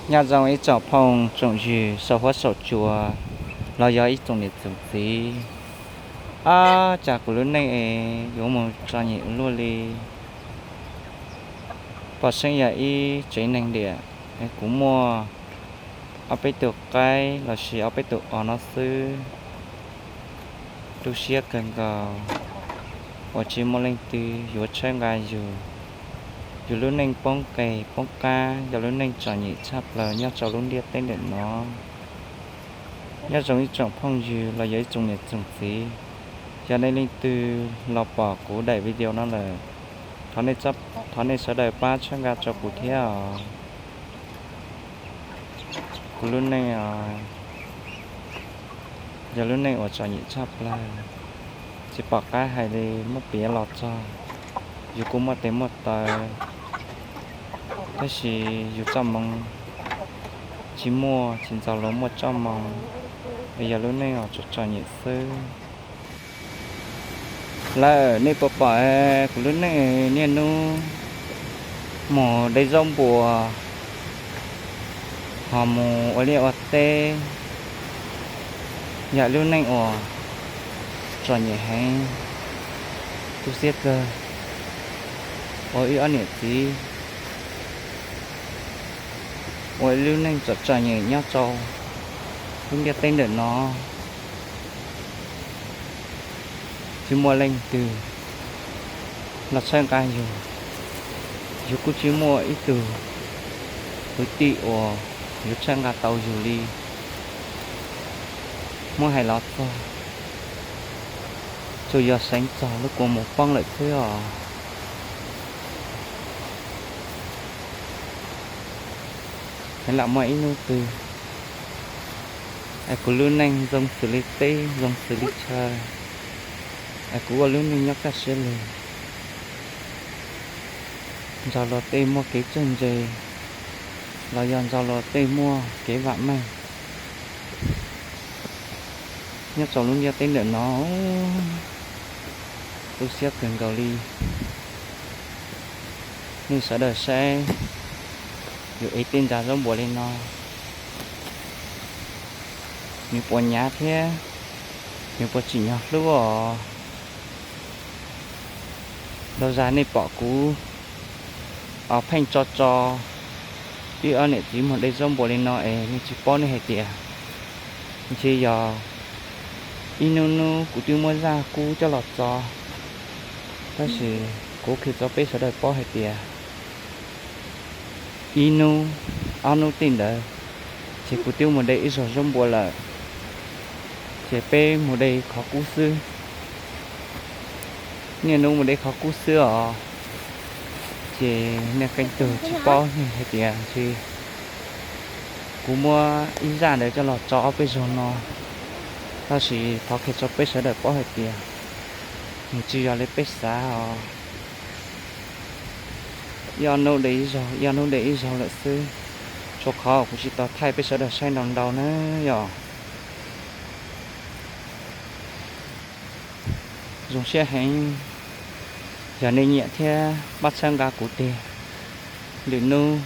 Nyob zoo ib tsoom phooj tsoom ywg saum huab saum cua los yog ib tsoom niam tsoom txiv. Ab, cas kuv lub neej es yuav mus txom nyem ua luaj li. Pom seeb yog ib tsev neeg diam, es kuv muaj ob peb tug qaib lossis ob peb tug os no xwb. Tu siab kawg nkaus uas tsis muaj leej twg yuav txhawb nqa yus. Yus lub neej poob qes poob qab, yog lub neej txom nyem tshaj plaws nyob rau lub ntiaj teb ntawm no. Nyob zoo ib tsoom phooj ywg los yog ib tsoom niam tsoom txiv, yog nej leej twg los pom kuv daim video no lawm, thov nej sawv daws pab txhawb nqa rau kuv thiab os. Kuv lub neej os, yog lub neej uas txom nyem tshaj plaws, tsis pom qab hais li. Muaj piav los txog, yus kuj muaj tes muaj taw, tab sis yus txoj moo tsis muaj, tsis ntxaus luag muaj txoj moo, es yog lub neej uas txom txom nyem xwb. Lawm, nej puas pom kuv lub neej niaj hnub mus de zaub npua, ho mus ua liaj ua teb, yog lub neej uas txom nyem heev, tu siab kawg. Ua ib ob niam txiv, ua lub neej txom txom nyem nyob rau lub ntiaj teb ntawm no, tsis muaj leej twg los txhawb nqa yus. Yus kuj tsis muaj ib tug kwv tij uas yuav txhawb nqa tau yus li. Muab hais los txog, tsuas yog seev txog lub kua muag poob lawm xwb os. Heev lam muaj ib hnub twg es kuv lub neej zoo xws li teb zoo xws li chaw, es kuv ua lub neej nyob kaj siab lug, nrog luag tej muaj kev txawj ntse, los yog nrog luag tej muaj kev vam meej nyob rau lub ntiaj teb ntawm no. Tu siab kawg nkaus li. Nej sawv daws saib, yus ev tej ntsa zaub npua li no, nws puas hnyav thiab nws puas tsim nyog hlub os? Ntau zaus nej pom kuv pheej tso tso ib ob niam txiv mus de zaub npua li no es nej tsis paub, nej hais tias ntshe yog ib hnub hnub kuv twb muab zaj kub coj los txo. Tab sis kuv qhia rau peb sawv daws paub hais tias ib hnub ob hnub tej ntawd ces kuv twb mus de ib zog zaub npua lawm, ces peb mus de qhov kub xwb. Niaj hnub mus de qhov kub xwb os. Ces nej qee tug tsis paub, nej hais tias ntshe kuv muab ib zaj ntawd coj los tso ob peb zaug no. Tab sis thov qhia rau peb sawv daws paub hais tias nws tsis yog li peb xav os. Ib ob hnub de ib zaug, ib ob hnub de ib zaug lawm xwb, rau qhov kuv tsis tau thaij peb sawv daws saib ntau ntau na yom. Zoo siab heev, yog nej nyiam thiab pab txhawb nqa kuv tiag, lwm hnub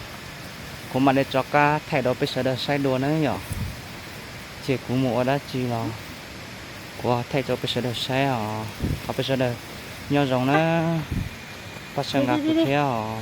kuv mam li rov qab thaij rau peb sawv daws saib dua na yom. Ces kuv mus ua dab tsi los kuv thaij rau peb sawv daws saib os. Thov peb sawv daws nyob zoo na, pab txhawb nqa kuv thiab os.